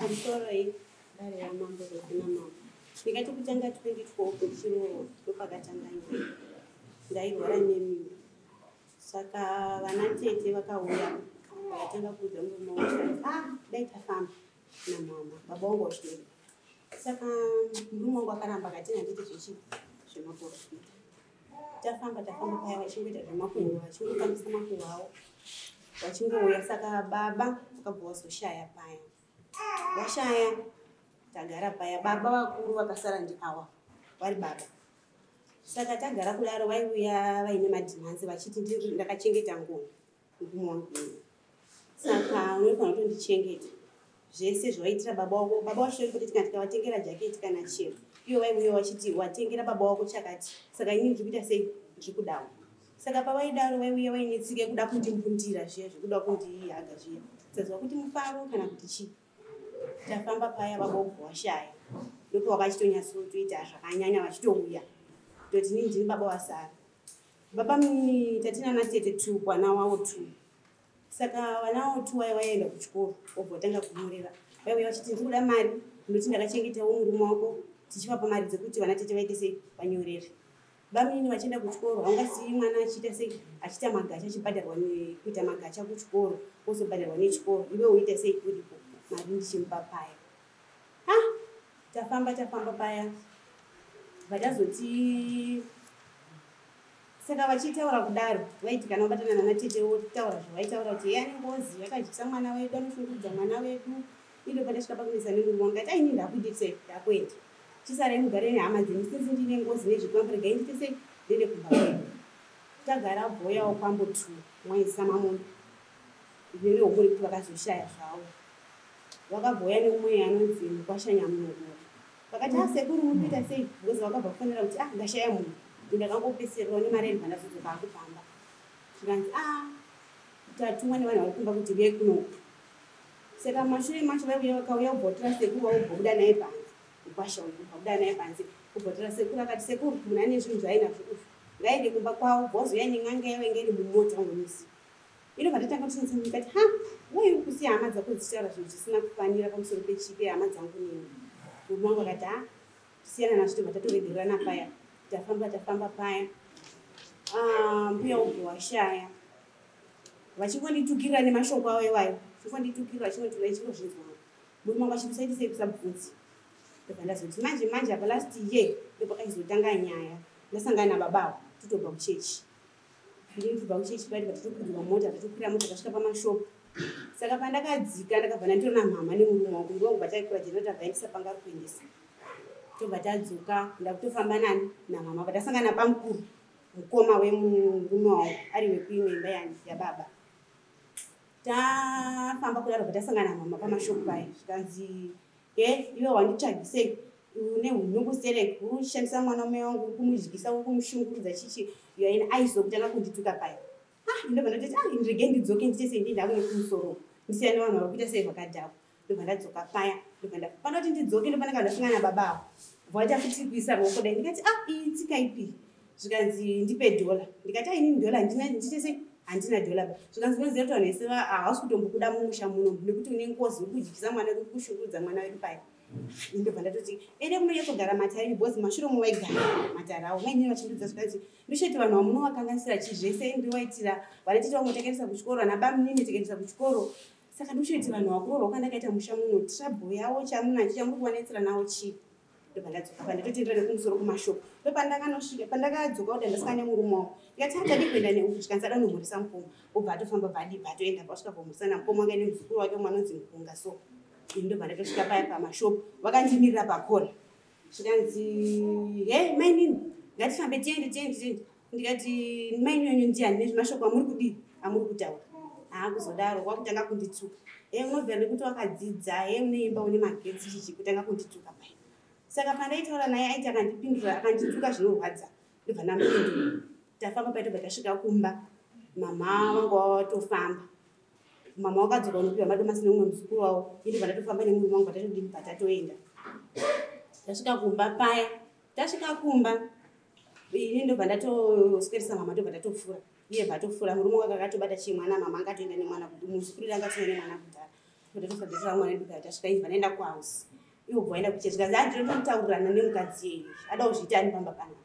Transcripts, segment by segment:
Pamusoroi dare ramambo rose namambo. Ndingati kutanga 2012 ndichiroorwa ndopakatanga nyaya. Ndairwara nemimba. Saka vana tete vakauya vakatanga kuudza murume wangu kuti ah dai tafamba namama baba wangu wachirwere. Saka murume wangu akaramba akati handiti zvechi zvemaporofita. Tafamba tafamba paya vachingoita zvemakuhwa vachingofambisa makuhwa avo vachingouya. Saka baba vakabva vazoshaya paya. Vashaya tagara paya baba vakuru vakasara ndiawa vari baba. Saka tagara kudaro vaiuya vaine madhimanzi vachiti ndakachengeta ngoni murume wangu uyu. Saka unofanira kutondichengeta zvese zvawaitira baba wako. Baba wacho kuti tikavatengera jaketi kana chero ivo vaiuya vachiti watengera baba wako chakati, saka inini ndiri kuita sei, ndiri kudawo. Saka pavaidaro vaiuya vaine tsika yekuda kundimbundira zviya zvekuda kundihaga zviya, saziva kuti mufaro kana kuti chii. Tafamba paya baba wobva washaya, ndopa vakachitonyatsotoita zvakanyanya vachitouya toti inini ndini baba wasara. Baba munini tatina natete 2 kwana wavo 2. Saka vana vavo 2 vaya vaienda kuchikoro vobva vatanga kunyorera. Vaiuya vachiti ndiri kuda mari, ndinoti ndakachengetawo murume wako, tichivapa mari dzekuti vana tete vaite sei, vanyorere. Bamunini vachienda kuchikoro haungasii mwana achiita sei, achiita magacha achibhadharwa nekuita magacha kuchikoro ozobhadharwa nechikoro, iwe uite sei uripo mari ndichimupa paya. Tafamba tafamba paya vatazoti saka vachitaura kudaro vaiti kana vabatana nana tete votaura zvavaitaura kuti ane ngozi yakadyisa mwana wedu, anoshungurudza mwana wedu. Ino pandasvika pakunetsa nemurume wangu ndikati aini ndakuite sei, ndakuenda chisarai mugare nehama dzenyu sinzi ndine ngozi nezvikwambo, regai ndiite sei ndiende kumba kwedu. Tagara bhoyawo kwambo 2 mwedzi samamombe ndine kuti vakazoshaya zvavo. Vakabhoya neumwe anonzi mukwasha Nyamunogora. Vakati ah sekuru muri kuita sei, because vakabva kufonera kuti ah ndashaya munhu ndakangopeseriwa nemari yandibva ndazodzoka akupamba. Zvikanzi ah tatumwa nevanhu vari kumba kuti uyai kunoku. Saka mashure macho vaiuya vakauya kubva sekuru wavo kubva kubuda naye panze, mukwasha uyu kubva kubuda naye panze kubva sekuru akati sekuru munhu ane zvinhu zvaainazvo izvi ngaende kumba kwavo bvozouya nen'anga yavo inge iri mumota ngomusi. Inobva ndatanga kuchinetsa ndikati ha wai uri kusiya hama dzako dzichitaura zvinhu zvisina kufanira pamusoro pechipe hama dzangu neni. Murume wangu akati ha siyana nazvo tobva tatoregererana paya. Tafamba tafamba paya mbuya wobva washaya vachingonditukirira nemashoko avo iwayo, vachingonditukirira vachingonditukirira ichingozvinzwa. Murume wangu achiti usaite sei kusabvunzi. Ndobva ndazoti manje manje apa last year ndopakachizotanga nyaya ndasangana nababa avo totobva kuchechi. Ndini tobva kuchechi paya tobva tatokwirwa mota, tatokwira mota tasvika pamashopu. Saka pandakadzika ndakabva ndandiona mama nemurume wangu, murume wangu bataikura jenera tabvaendesa panga ari kuendesa. Tobva tadzoka ndakutofamba nani namama, patasangana pamukuru mukoma wemurume wangu ari wekuimwe imba yababa. Tafamba kudaro patasangana mama pamashopu paya zvikanzi iwe wanditsvagisei une hunungu sereki uri kushandisa mwana wamai wangu, uri kumudyisa, uri kumushungurudza chichi yaina aizokutanga kundituka paya. Ndobva ndatoti ndirege ndidzoke ndiite sei ndiende hangu nekumusoro ndisiyane nevanhu vari kuita sei zvakadhakwa. Ndobva ndadzoka paya, ndobva panoti ndidzoke ndopananga ndasangana nababa avo vaita futi kuisa ruoko dai ndikati iyi tsika ipi. Zvikanzi ndipe dhola, ndikati inini dhola handina, ndiite sei handina dhola ba. Zvikanzi unoziva kuti vanhu vese havasi kutombokuda mumusha muno nekuti une ngozi uri kudyisa mwana wedu, uri kushungurudza mwana wedu paya. Ndobva ndatoti ende munonyatsogara matare because mashure umo vaigara matare avo mainini vachindiudza zvikanzi ndocheti vanhu vamunovakanganisira chii zvese ndinovaitira vana tete vangu takaendesa kuchikoro, vana bamunini takaendesa kuchikoro. Saka ndocheti vanhu vakuroorwa kwandakaita musha muno trouble yavo chamunacho chamuri kuvanetsera nawo chii. Ndobva ndadzoka pa ndatotendera nekumusoro kumashopu. Ndopandakanosvika pandakadzoka kuti ndasangana nemurume wangu ndikati hatadi kuenda neuku, zvikanzi ada kunomhoresa mukoma. Obva atofamba bva adibva atoenda pasvika pomhoresa namukoma wake nemuzukuru wake umwe anonzi Mukunga. So ini ndobva ndatosvika paya pamashopu vakandimirira pakona zvikanzi he mainini ngatifambe tiende tiende tiende. Ndikati mainini wenyu ndiani nezvemashoko amuri kudii amuri kutaura. Haakuzodaro kwakutanga kundituka. Unobvira nekuti wakadzidza, une imba une magetsi chichi kutanga kundituka paya. Saka pandaitaura naye aiti akandipindura akandituka zvinorwadza. Ndobva ndamupindura. Tafamba paya tobva tasvika kumba mama vangu vatofamba. Mama wakadzoka kunopiwa madomasi neumwe muzukuru wavo. Ini ndobva ndatofamba nemurume wangu patatodini patatoenda. Tasvika kumba paya. Tasvika kumba ini ndobva ndatosweresa mama ndobva ndatopfuura. Iye bva atopfuura murume wake akatobata chimwana mama angatoenda nemwana muzukuru angatoenda nemwana kudhara. Tototora mwana wedu tasvika imba naenda kuhouse. Iwo bva waenda kuchechi zvikanzi andinotomutaurirana nemukadzi yenyu. Ada kuzviita ani pamba panapa.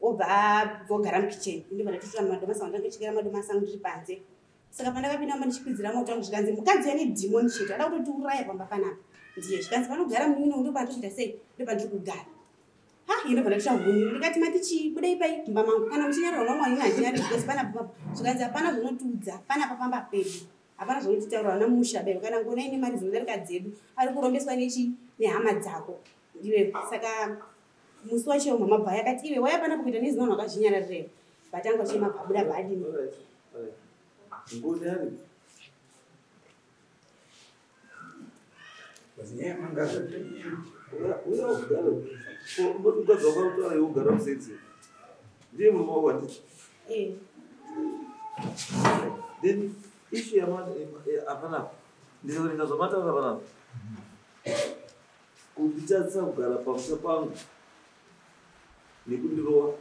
Obva vogara mukicheni. Ndobva ndatotora madomasi angu ndanga madomasi angu ndiri panze. Saka pandakapinda mumba ndichikwidzira moto wangu zvikanzi mukadzi ane dhimoni chete ada kutotiuraya pamba panapa. Ndiye zvikanzi panogara munin'ina ndo pandinoita sei ndopandiri kugara. Ha ndobva ndatora huni ndikati mati chii budai pai mumba mangu kana muchinyarira nomwa ini handinyari because panapa zvikanzi hapana zvinotiudza panapa pamba pedu. Hapana zvinotitaura vana musha bai kana ngona ine mari dzinodarika dzedu ari kurombeswa nechi nehama dzako. Ndiwe saka musi wacho mama bva yakati iwe waya panapa kuita nezino vanhu vakazvinyararira. Batanga chema pabuda badini. Ngoni ari. Mukadzi wakataura iwe ugara musenzi. Ndiye murume wako handiti? Eh. Then issue yapanapa ndikaverenga zvamataura panapa kunditadzisa kugara pamusha pangu nekundirova.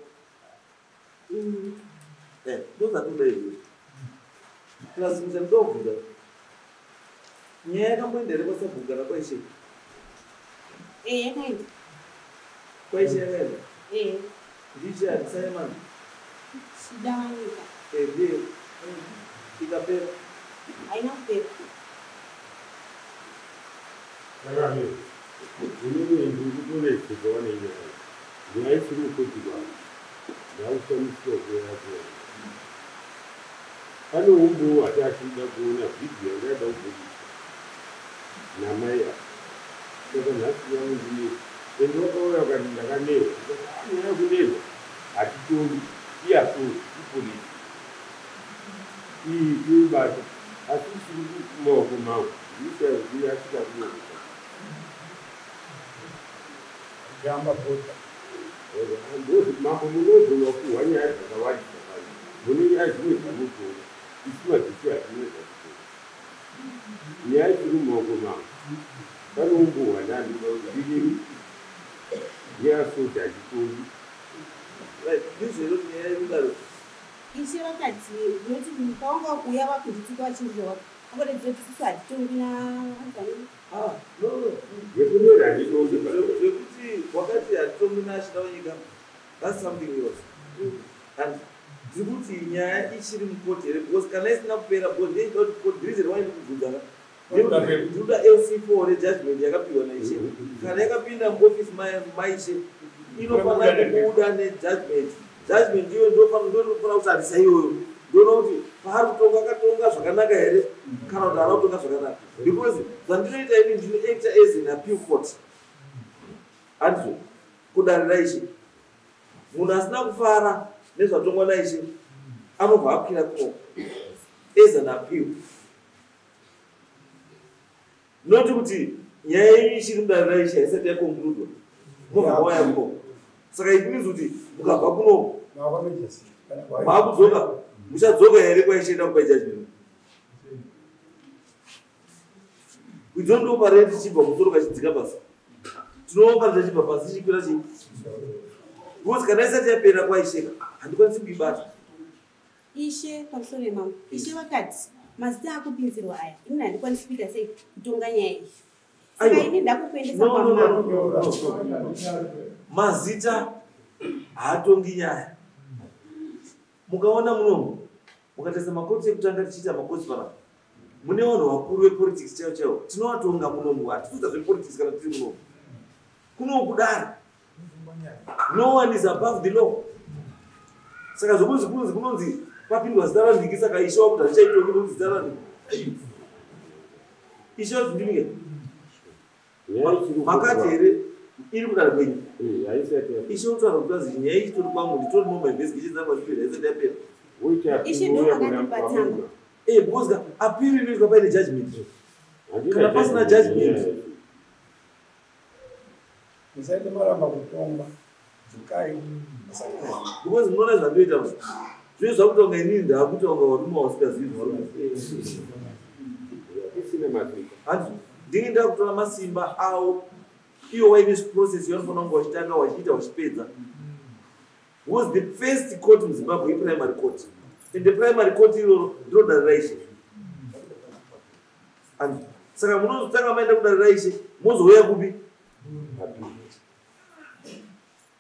Ndozvatoda izvozvo. Plus muchandobvunza nyaya yakamboenda here kwasabhuku kana kwaishe? Yakaenda. Kwaishe yakaenda? Eh. Ndiche handisayemani? Chidawanika. Ndiye. Ikapera? Haina kupera. Saka inini ndiri kutonetseka nenyaya. Nyaya isiri kukoti kwangu. Ndakushamisika kuona kuona. Pane umbowo watachida kuona vhidhiyo yandaida kubudisa namai ava. Saka nhasi yangu ndine ende wakauya ukati ndakanerwa. Ndikati nyaya yekunerwa hatitongi iyatori ipolisi. Iyi toibata asi isiri mumaoko mangu. Ndinoshaya kuti yasvika kunokuta. Jamba bota. Mambo munogona kuhwa nyaya dzakawandisa pano. Mune nyaya dzimwe dzamunotora. Isu madzishe hatina zvatitora. Nyaya isiri mumaoko mangu. Pane umbowo hwandandinoda kuti ndinini yeasoti hatitongi. Right, ndizvo here kuti nyaya yekudaro? Ishe vakati unoti pawanga wakuuya vakunditsika vachindirova vangodedzera kuti isusu hatitongi na Ah, no, no. Yekunera handitongi. Zvekuti wakati hatitongi naChidawanyika, that's something else. And ndiri kuti nyaya ichiri mukoti here because kana isina kupera because ndinoda kuti court the reason why ndikubvunza ka ndinoda LC4 rejudgment yakapiwa naishe. Kana yakapinda muofisi maishe inofanira kubuda nejudgment. Judgment iyo ndofanira kutarisa iyoyo. Ndoona kuti paari kutonga akatonga zvakanaka here kana kuti haana kutonga zvakanaka. Because zvandinoita ini ndinoacta as an appeal court. Handizvo kudare raishe. Munhu asina kufara nezvatongwa naishe anobva akwira kuno as an appeal. Not kuti nyaya yenyu ichiri mudare raishe haisati yaconcludwa. Mobva mauya kuno. Saka it means kuti mukabva kuno maakudzoka muchadzoka here kwaishe ida kupa judgment. We don't operate tichibva musoro kachidzika pasi. Tinooperate tichibva pasi tichikwira chii? Because kana isati yapera kwaisheka handikwanisi kuibata. Ishe pamusoro yemambo. Ishe vakati mazita akupinzirwa aya inini handikwanisi kuita sei kutonga nyaya iyi. Saka ini ndakukuendesa kwamambo. Mazita haatongi nyaya. Mukaona munomu mukatarisa makoti ekutanga tichiita makoti panapa mune vanhu vakuru vepolitics chaivo chaivo tinovatonga munomu. Hatikuita zvepolitics kana tiri munomu. Kuno kudaro no one is above the law. Saka zvokunzi kunonzi kunonzi papindwa zita ranhingi saka ishe wakuti hazvichaitongi nokuti zita ranhingi. Ishe wazvindimike. Makati here iri kudare kwenyu. Ishe unotaura kuti azi nyaya ichitori kwangu nditori no mainvestigations angu achipera haisati yapera. Ishe ndo vakandipa tsamba. Because appeal inoitwa paine judgment. Kana pasina judgment. Musaite maramba kutonga. Dzokai. Because munoona zvandoita manje. Zvino zvakutonga inini ndaakutonga varume vasingazivi varume. Handizvo. Ndinge ndakutora masimba avo iwo waine process yavanofanira kunge vachitanga vachiita vachipedza. Because the first court muZimbabwe iprimary court. And the primary court iroro ndiro dare raishe. And Saka munozotanga maenda kudare raishe mozouya kupi?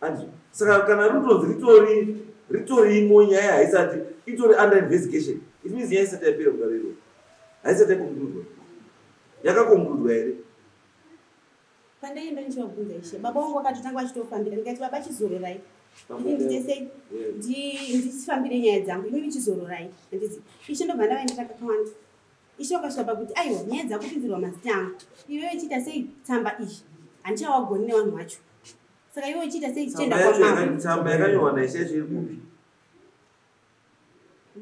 Andi saka kana rutonzi ritorimo nyaya haisati itori under investigation. It means nyaya isati yapera kudare iroro. Haisati yakonkludwa. Yakakonkludwa here? Pandaienda ndichivabvunza ishe, baba vangu vakatotanga vachitofambira, ndikati baba chizororai. Ini nditesei ndisifambire nyaya dzangu, inini chizororai. Handiti ishe ndobva ndavaendera kakawanda. Ishe wakasvika pakuti aiwa nyaya dzakupinzirwa mazita angu. Iwewe chiita sei tsamba iyi? Handichawagoni nevanhu vacho. Saka iwewe chiita sei chienda kwamambo. Tsamba yakanyorwa naishe yacho iri kupi?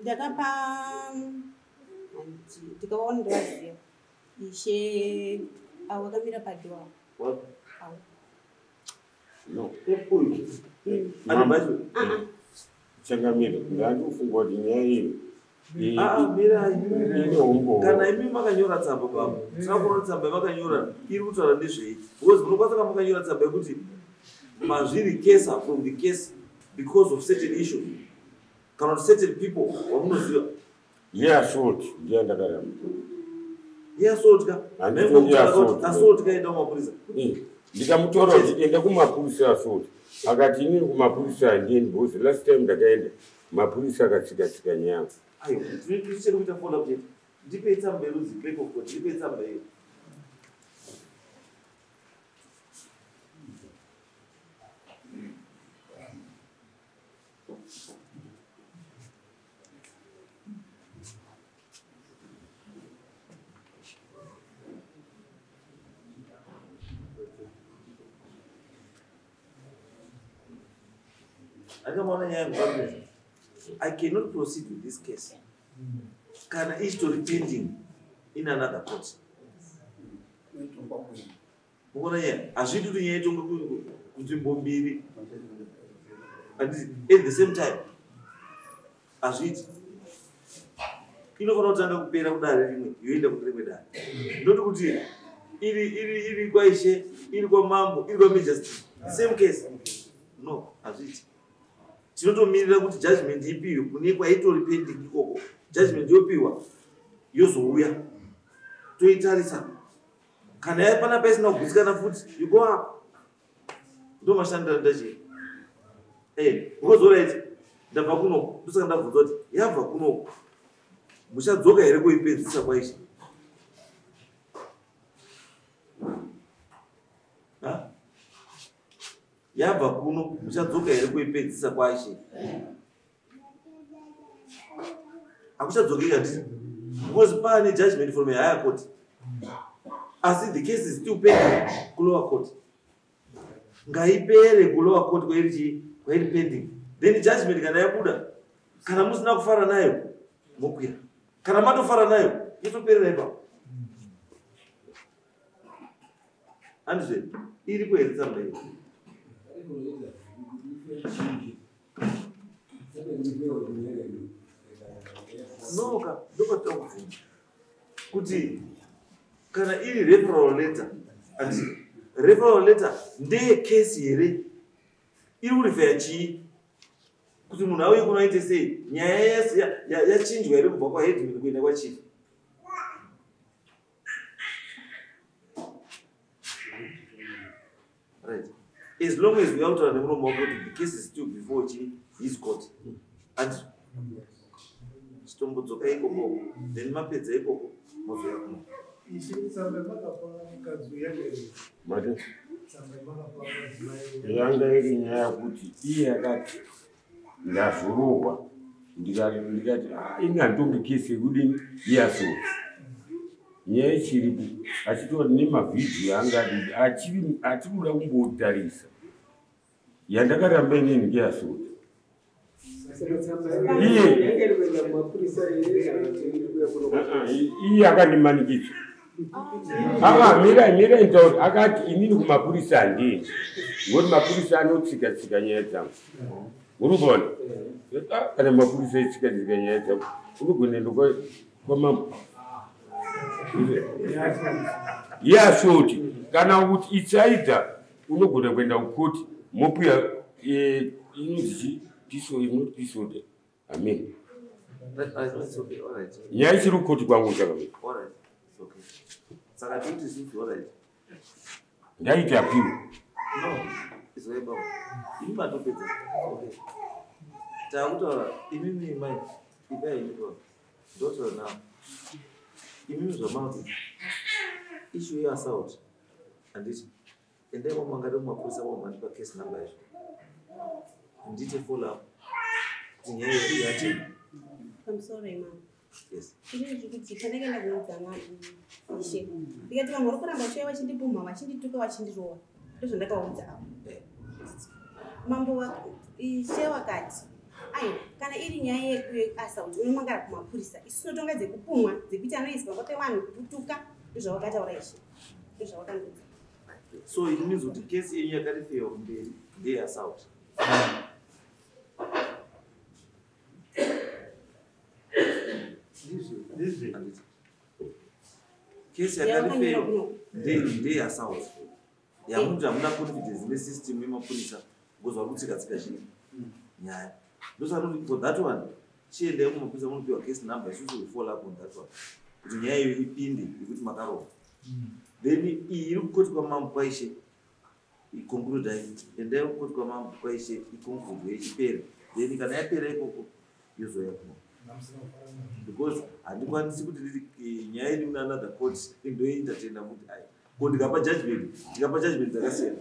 Ndakapa ndikaona ndavaziva. Ishe avo vakamira padhowa. Avo. No. Uyu. Ane Changamire, ndandikufunga kuti nyaya iyi mirai. Kana imi makanyora tsamba pamo, tinokuona tsamba yamakanyora iri kutaura nezvei. Because munokwanisa kana makanyora tsamba yekuti mazvirikesa from the case because of certain issues. Kana kuti certain people vamunoziva. Yeassault ndiyo ndakaramba. Yeassault ka? Assault ka enda kumapurisa. Ndikamutora kuti enda kumapurisa assault. Akati inini kumapurisa handiendi because last time ndakaenda mapurisa akatsika-tsika nyaya. Aiwa, tichiri kuita follow up chete. Ndipei tsamba yerudzi clerk of court, ndipei tsamba iyo. I cannot proceed with this case. Kana ichitori pending in another court. Mukuona nyaya, hazviiti kuti nyaya itongwe kunzvimbo mbiri at the same time. Hazviiti. Inofanira kutanga kupera kudare rimwe yoenda kune rimwe dare. Not kuti iri kwaishe, iri kwamambo, iri kwamajesty. Same case. No, hazviiti. Tinotomirira kuti judgment ipiwe kune kwaitori pending ikoko. Judgment yopiwa yozouya toitarisa. Kana pana paisina kugutsikana futi, you go up. Ndo mashandiro ndachii. Because alright, ndabva kuno, ndosaka ndabvunza kuti yabva kuno. Muchadzoka here kuipedzisa kwaishe? Yabva kuno, muchadzoka here kuipedzisa kwaishe? Hakuchadzokeki handiti? Because pane judgment from a higher court. Asi the case is still pending kulower court. Ngaipere kulower court kwairi pending. Then judgment kana yabuda, kana musina kufara nayo, mokwira. Kana matofara nayo, yotoperera ipapo. Handizve, iripo here tsamba iyo? Noka, ndopatira kubvunza kuti kana iri referral letter, andi referral letter ndeye kesi here? Iri kurifeya chii? Kuti munhu auye kuno aite sei? Nyaya yachinjwa here kubva kwaheadman kuenda kwachief? Right. As long as we are kutaura nemuromo wako kuti the case is still before his court. And chitombodzoka ikoko, then mapedza ikoko mozouya kuno. Yanga iri nyaya yekuti iye akati ndazorohwa, ndikati ini handonge kesi yekudini yeassault. Nyaya ichiripo achitora nemavhidhiyo anga achiri kuda kumbotarisa yandakaramba inini ngeassault. Iye akandimanikidza. Mirai nditaura. Akati inini kumapurisa handiendi ngokuti mapurisa anotsika-tsika nyaya dzangu. Uri kuona? Kana mapurisa aitsika-tsika nyaya dzangu unogona kuenda kwamambo. Yeassault kana kuti it's either unogona kuenda kukoti mopiwa inonzi peace order. Amen. Nyaya ichiri kukoti kwangu chakamira. Saka tikuti isusu, alright. Ndaiti appeal. No, izwai baba, imi matopedza. Okay, taakutaura imimi mai, idai imi baba, ndotaura navo imimi zvamati issue yeassault, handiti? Endai kwamangari mumapurisa, kwamandipa case number yacho, ndite follow up kuti nyaya iyi yati. Pamusoro imama. Yes. Inini ndiri kuti pandakaenda kuudza ishe, ndikati vanhu vari kuramba vachiuya vachindipumha, vachindituka, vachindirowa. Ndozvandakaudza avo. Mambo ishe wakati aiwa, kana iri nyaya yeassault unomangara kumapurisa, isu tinotonga dzekupumwa, dzekuti anoiswa pamba pevanhu, kutuka. Ndozvavakataura ishe, ndozvavakandiudza. So it means kuti kesi yenyu yakarifewa kumberi ndeyeassault. Ndizvo. Handiti kesi Yavakanyora yakarifewa kuno ndeyeassault yamuti hamuna confidence nesystem yemapurisa because vari kutsika-tsika chii nyaya. Ndosaka kuti for that one chiendai kumapurisa munopiwa case number, isusu we follow up on that one kuti nyaya iyo ipinde yekuti makarova. Then iyi iri kukoti kwamambo kwaishe, iconcludai, endai kukoti kwamambo kwaishe, iconcludwe ichipera. Then kana yapera ikoko yozouya kuno, because handikwanisi kuti nditi nyaya iri muna another court ndoientertaina kuti ai ko ndikapa judgment, ndikapa judgment dzakasiyana.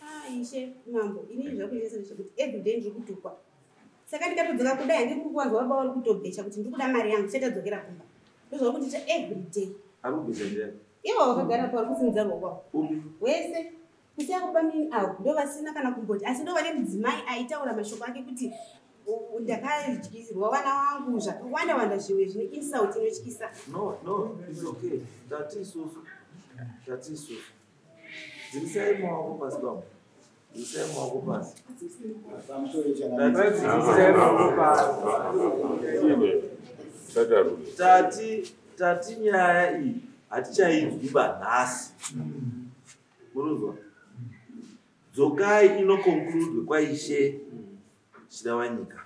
Ah, ishe mambo, inini zvakunetsa ndezvekuti everyday ndiri kutukwa, saka ndikatodzoka kudai handiri kuwanzwa baba vari kutobhecha kuti ndiri kuda mari yangu, chatadzokera kumba. Ndozvauri kundiita everyday. Ari kubhecha ndiani? Ivo vakagara pa vari kusimudza ruoko avo. Upi? Wese kusiya kubamini avo ndo vasina kana kumboti, asi ndo vane mudzimai aitaura mashoko ake kuti ndakadyisirwa vana vangu zvakawanda wanda, zvimwe zvine insult inotyisa. No, it's okay. Tati isusu, tati isusu, dzirisai maoko pasi bambo, dzirisai maoko pasi. Pamusoro changamire. Tati Ine. Satarume. Tati nyaya iyi hatichainzwi banhasi, muruzwa? Dzokai inoconcludwe kwaishe Chidawanyika,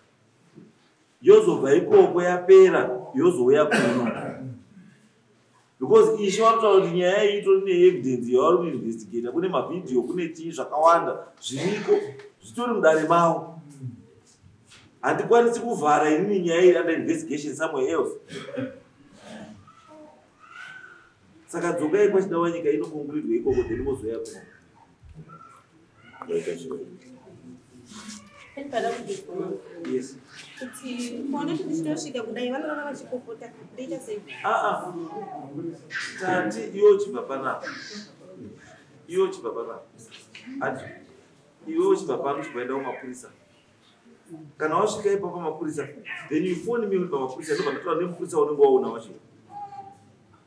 yozobva ikoko yapera yozouya kuno, because ishe varikutaura kuti nyaya iyi itori neevidence yavari kuinvestigata, kune mavhidhiyo, kune chii zvakawanda zviriko zvitori mudare mavo. Handikwanisi kuvhara inini nyaya iri under investigation somewhere else. Saka dzokai kwaChidawanyika, inoconcludwe ikoko, then mozouya kuno. Ndaita chiro. Pada kubvunzwa mambo. Yes. Kuti kuona kuti ndichitosvika kudai vanorara vachipopota, ndoita sei? Aa, tati iwe uchibva panapa, iwe uchibva panapa, ati iwe uchibva pano uchibva enda kumapurisa, kana wasvika ipapo pamapurisa, then you phone me uri pamapurisa, ndobva ndataura nemupurisa unenge waona wacho.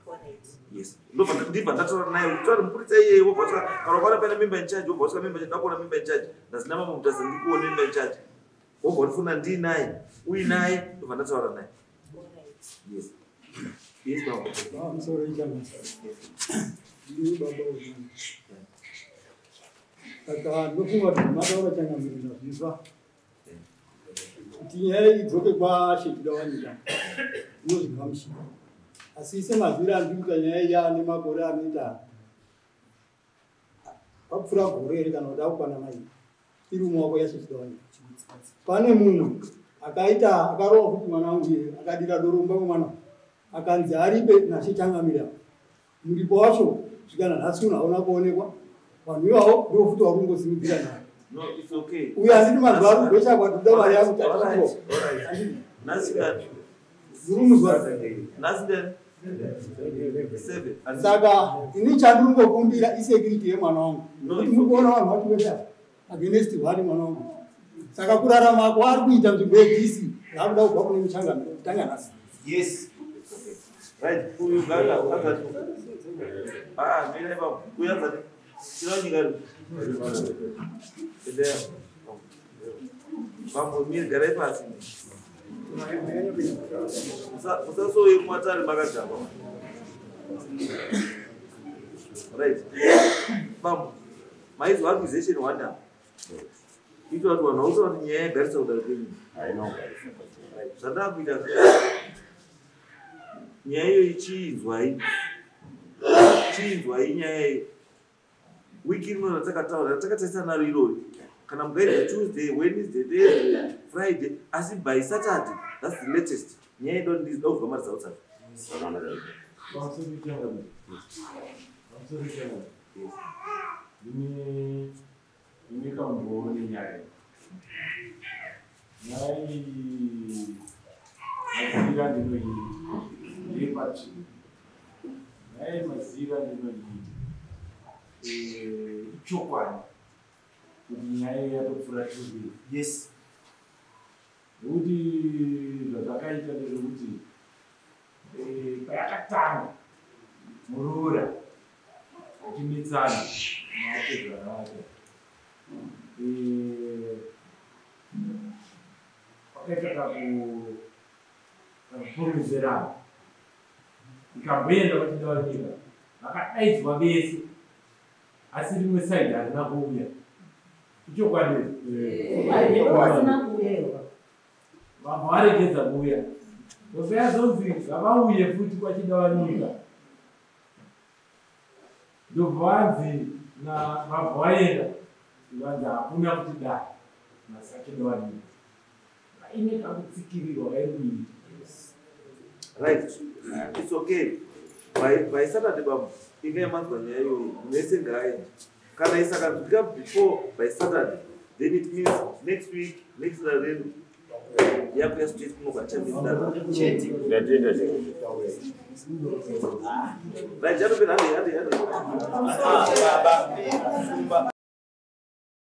Alright. Yes, ndobva ndibva ndataura naye, kutaura mupurisa iyeye, wobva wasvika, kana ukaona pane member in charge, wobva wasvika member in charge, ndakuona member in charge, ndazina mamwe mutasa, ndikuone member in charge, wobva wandifona ndiinaye, uinaye, ndobva ndataura naye. Alright. Yes, baba. Pamusoro changamire. Ndini baba wemwana. Saka ndofunga kuti mataura changamire ndazvinzwa. Kuti nyaya idzoke kwaShe Chidawanyika ndinozvigamuchira. Asi semazwiro andiri kuita nyaya iya nemakore anoita kwapfuura gore here kana kuda kukwana mairi iri mumaoko yaShe Chidawanyika. Pane mumwe akaita akarova futi mwana wangu iye, akadira doro mumba memwana, akanzi aripe naShe Changamire. Muripo wacho kusvika nanhasi uno hauna kuonekwa. Vanhu ivavo ndo futi vari kungosimudzira naye. No, it's okay. Uyo handiti mazuva ari kugwesha kwatoda mari yangu. All right, Tatipo. all right. Nhasi kani? Zurumuzwa. Nhasi ndani? Seven. Saka ini chandiri kungokumbira isecurity yemwana wangu. No, Kuti it's muri kuona vanhu vachiweta against one mwana wangu, saka kurarama kwaari kuita nzvimbo yedhisi zaakuda kubva kune muchangamiro kutanga nhasi. Yes. Okay. Right. Uyu ganga azati. Ah, mira ipapo. Uyu azati. Chiranyika ri. Endea. Bambo miri garai pasi. Musasouye kumatare makadhakwa. Right. Bambo. Maizwa accusation one apa. Ito kuti vanhu vautaura kuti nyaya yagarisa kudare kwenyu. Haina kugarisa. Zvandakuita Nyaya iyoyi chiinzwai. Chiinzwai nyaya iyi. Wiki rino ratakataura ratakatarisana naro irori. Kana mukaita Tuesday, Wednesday, Thursday, Friday, asi by Saturday, that's the latest. Nyaya ino ndinoda kubva maresults acho. Zvakanaka. Pamusoro changamire. Pamusoro changamire. Ndine kambowo nenyaya iyi. Nyaya iyi mazira ndinoiita ndeyepatsvimbo. Nyaya yemazira ndinoiita ichokwadi kuti nyaya iyi yatopfuura 2 years. Yes. Nekuti zvazvakaita ndezvekuti payakatanga muroora achinetsana naatezvara vake, pakaita kakupromizerana ikamboenda kwaChidawanyika, vakadaidzwa vese asi rimwe side harina kuuya. Ichokwadi, vabva varegedza kuuya. Ndobva yazonzi ngavauye futi kwaChidawanyika, ndobva vanzi vabva vaenda, vanzi hakuna kuti dai masaChidawanyika vaine kakutsikirirwa kairi kuita. Right, it's okay. By Saturday, bambo, inge yamanzwa nyaya iyoyi, mese ngaaende. Kana isakanzwika before by Saturday, then it means next week, next renu yakuya straight kuno kwachamisa. Chete. Ndatenda chaizvo. Right, jatopera, hande, hande, hande. Baba. Shumba.